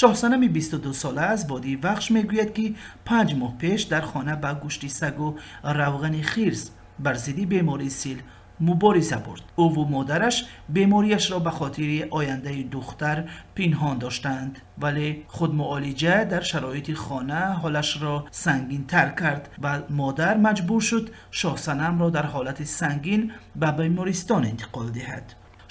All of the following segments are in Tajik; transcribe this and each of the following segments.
Шоҳсанами 22-сола аз водии Вахш мегӯяд, ки 5 моҳ пеш дар хона ба гӯшти сагу равғани хирс бар зидди бемории сил мубориза бурд. Ӯву модараш бемориашро ба хотири ояндаи духтар пинҳон доштанд, вале худмуолиҷа дар шароити хона ҳолашро сангинтар кард ва модар маҷбур шуд Шоҳсанамро дар ҳолати сангин ба бемористон интиқол диҳад.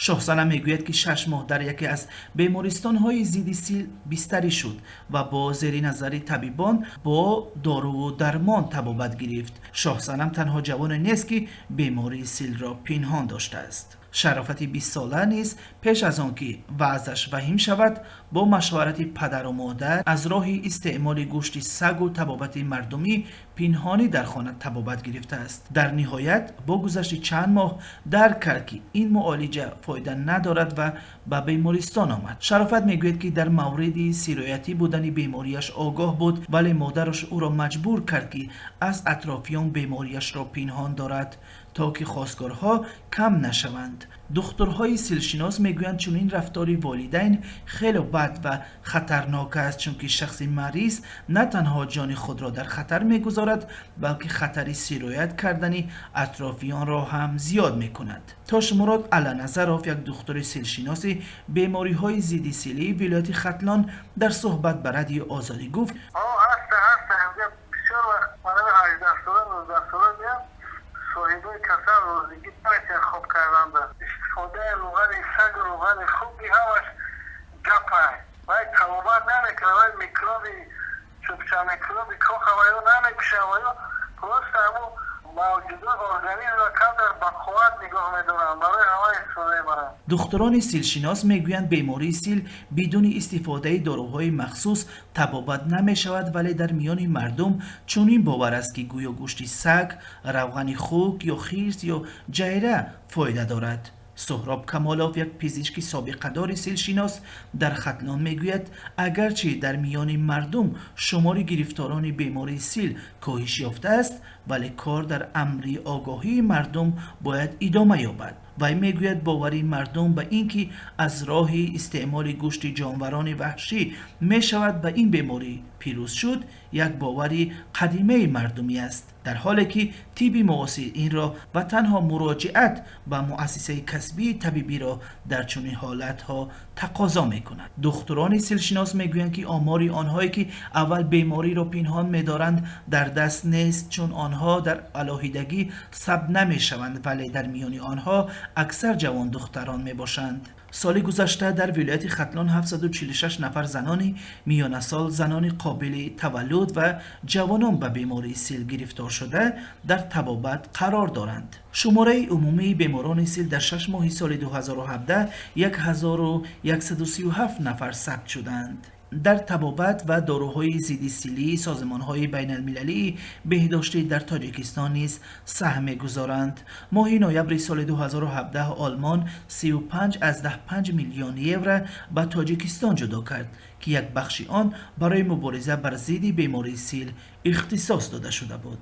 Шоҳсанам мегӯяд, ки 6 моҳ дар яке аз бемористонҳои зидди сил бистарӣ шуд ва бо зери назари табибон бо доруву дармон табобат гирифт. Шоҳсанам танҳо ҷавоне нест, ки бемории силро пинҳон доштааст. Шарофати 20-сола низ пеш аз он ки вазъаш ваҳим шавад, бо машварати падару модар аз роҳи истеъмоли гӯшти сагу табобати мардумӣ пинҳонӣ дар хона табобат гирифтааст. Дар ниҳоят бо гузашти чанд моҳ дарк кард, ки ин муолиҷа фоида надорад ва ба бемористон омад. Шарофат мегӯяд, ки дар мавриди сироятӣ будани бемориаш огоҳ буд, вале модараш ӯро маҷбур кард, ки аз атрофиён бемориашро пинҳон дорад, то ки хостгорҳо кам нашаванд. Духтурҳои силшинос мегӯянд, чунин рафтори волидайн хеле бад ва хатарнок аст, чунки шахси мариз на танҳо ҷони худро дар хатар мегузорад, балки хатари сироят кардани атрофиёнро ҳам зиёд мекунад. Тошмурод Алланазаров, як духтури силшиноси бемориҳои зидди силии вилояти Хатлон, дар суҳбат ба Радиои Озодӣ гуфт: Бисёр вақт 18 сола, 19 сола меяд, соҳибои касал розигӣ наметиҳанд хоб карданда. Истифодаи равғани саг, равғани хуки ҳамаш гапай. Вай табобат намекунад, вай микроби чӯбча, микроби коха ваё намекушад, ваё просто ҳамун мавҷудот организмро камтар бақувват нигоҳ медоранд, барои ҳама истифода мебаранд. Духтурони силшинос мегӯянд, бемории сил бидуни истифодаи доруҳои махсус табобат намешавад, вале дар миёни мардум чунин бовар аст, ки гӯё гӯшти саг, равғани хук ё хирс ё ҷайра фоида дорад. Суҳроб Камолов, як пизишки собиқадори силшинос дар Хатлон, мегӯяд, агарчи дар миёни мардум шумори гирифторони бемории сил коҳиш ёфтааст, вале кор дар амри огоҳии мардум бояд идома ёбад. Вай мегӯяд, бовари мардум ба ин ки аз роҳи истеъмоли гӯшти ҷонварони ваҳшӣ мешавад ба ин беморӣ пирӯз шуд, як бовари қадимаи мардумӣ аст, дар ҳоле ки тибби муосир инро ва танҳо муроҷиат ба муассисаи касбии табибиро дар чунин ҳолатҳо тақозо мекунад. Духтурони силшинос мегӯянд, ки омори онҳое, ки аввал бемориро пинҳон медоранд, дар даст нест, чун онҳо дар алоҳидагӣ сабт намешаванд, вале дар миёни онҳо аксар ҷавондухтарон мебошанд. Соли гузашта дар вилояти Хатлон 746 нафар занони миёнасол, занони қобили таваллуд ва ҷавонон ба бемории сил гирифтор шуда, дар табобат қарор доранд. Шумораи умумии беморони сил дар 6 моҳи соли 2017 1137 нафар сабт шуданд. Дар табобат ва доруҳои зидди силӣ созмонҳои байналмилалии беҳдоштӣ дар Тоҷикистон низ саҳм мегузоранд. Моҳи ноябри соли 2017 Олмон 35,5 миллион евро ба Тоҷикистон ҷудо кард, ки як бахши он барои мубориза бар зидди бемории сил ихтисос дода шуда буд.